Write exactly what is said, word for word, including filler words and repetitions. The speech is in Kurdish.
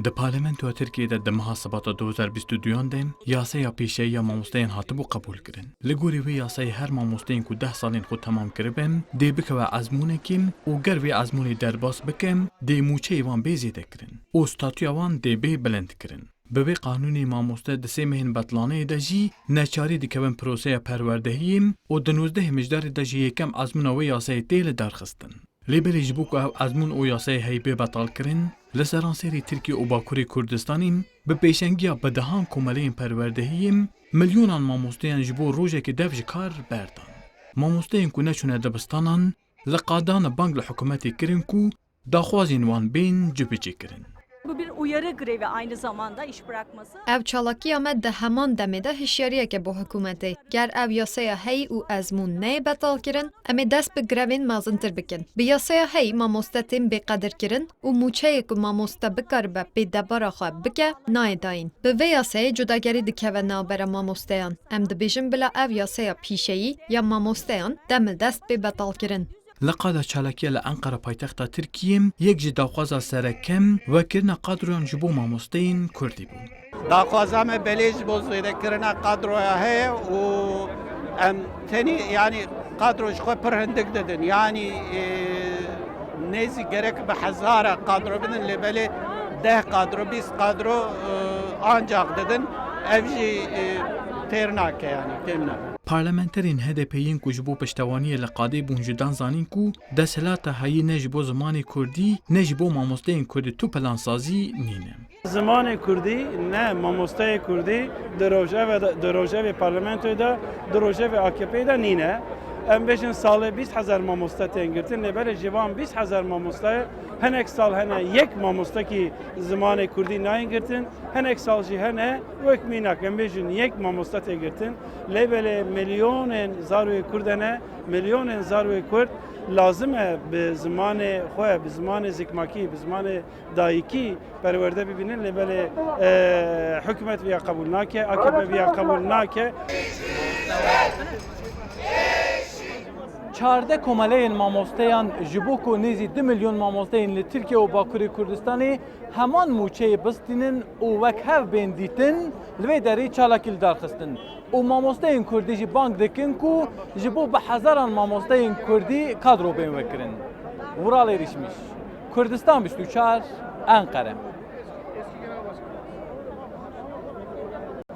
Di Parlamentoya Tirkiyê de di meha Sibata du hezar bîst û duyan de yaseya pîşeyî ya mamosteyên hatibû qebûlkirin. Li gorî wê yasayê her mamosteyên ku deh salên xwe temam kiribin, dê bikeve ezmûnekî û ger vê ezmûnê derbas bikin, dê mûçeyê wan bê zêdekirin û statûya wan dê bê bilindkirin. Bi vê qanûnê mamoste di sê mehên betlaneyê de jî neçarî dikevin proseya perwerdehiyê û di nûzdehê Mijdarê de jî yekem ezmûna wê yasayê tê lidarxistin. Lê belê ji bo ku ev ezmûn û yasayê heyî bê betalkirin, li seranserê Tirkiye û Bakurê Kurdistanê bi pêşengiya bi dehan komeleyên perwerdehiyê milyonan mamosteyan ji bo rojekê dev ji kar berdan. Mamosteyên ku neçûne dibistanan li qadan bang li hikûmetê kirin ku daxwazên wan bên cibicîkirin. Bu bir uyarı grevi aynı zamanda, iş bırakması. Ev çalakiya me di heman demê de hişyariyeke bo hikûmetê. Ger ev yasaya heyî û ezmûn neyê betalkirin, em ê dest bi grevên mezintir bikin. Bi yasaya heyî mamoste tên bêqedirkirin û mûçeyê ku mamoste bikaribe pê debara xwe bike, nayê dayîn. Bi vê yasayê cudagerî dikeve navbera mamosteyan. Em dibêjin bila ev yasaya pîşeyî ya mamosteyan demildest bê betalkirin. Li qada çalakiya li Enqera paytexta Tirkiyê yek ji daxwaza sereke vekirina qadroyan ji bo mamosteyên Kurdî bû. Daxwaza me belê ji bo zêdekirina qadroya heye û em tenê, yanî qadro ji xwe pir hindik didin. Yanî, e, nêzî gerek bi hezara qadro bidin, lê belê deh qadro, bîst qadro, e, ancaq didin. Ev jî, e, têr nake, yanî kêm nake. Parlamenterên H D P'yên ku ji bo piştewaniyê li qadê bûn ji dan zanîn ku desthilata heyî ne ji bo zimanê kurdî ne ji bo mamosteyên kurdî tu plansazî nîne. Zimanê kurdî ne mamosteyê kurdî di rojeve de, di rojevê parlamentoyê de, di rojevê A K P'yê de nîne. Em bêjin salê bîst hezar mamoste tên girtin, lê belê ji van bîst hezar mamosteyê hinek sal hene yek mamostekî zimanê kurdî nayên girtin. Hinek sal jî hene, wek mînak, em bêjin yek mamoste tê girtin. Lê belê milyonên zarokê Kurd hene, milyonên zarokê Kurd lazim e bi zimanê xwe, bi zimanê zikmakî, bi zimanê dayikî perwerde bibînin. Lê belê, e, hikûmet viya qebûl nake, A K P viya qebûl nake. Çardeh komeleyên mamosteyan ji bo ku nêzî du milyon mamosteyên li Tirkiye û Bakurê Kurdistanê heman mûçeyê bistînin û wek hev bên dîtin, li vê derê çalakî li dar xistin. Û mamosteyên kurdî jî bang dikin ku ji bo bi hezaran mamosteyên kurdî kadro bên vekirin. Vuralê Rîşmîş, Kurdistan bîst û çar, Enqere.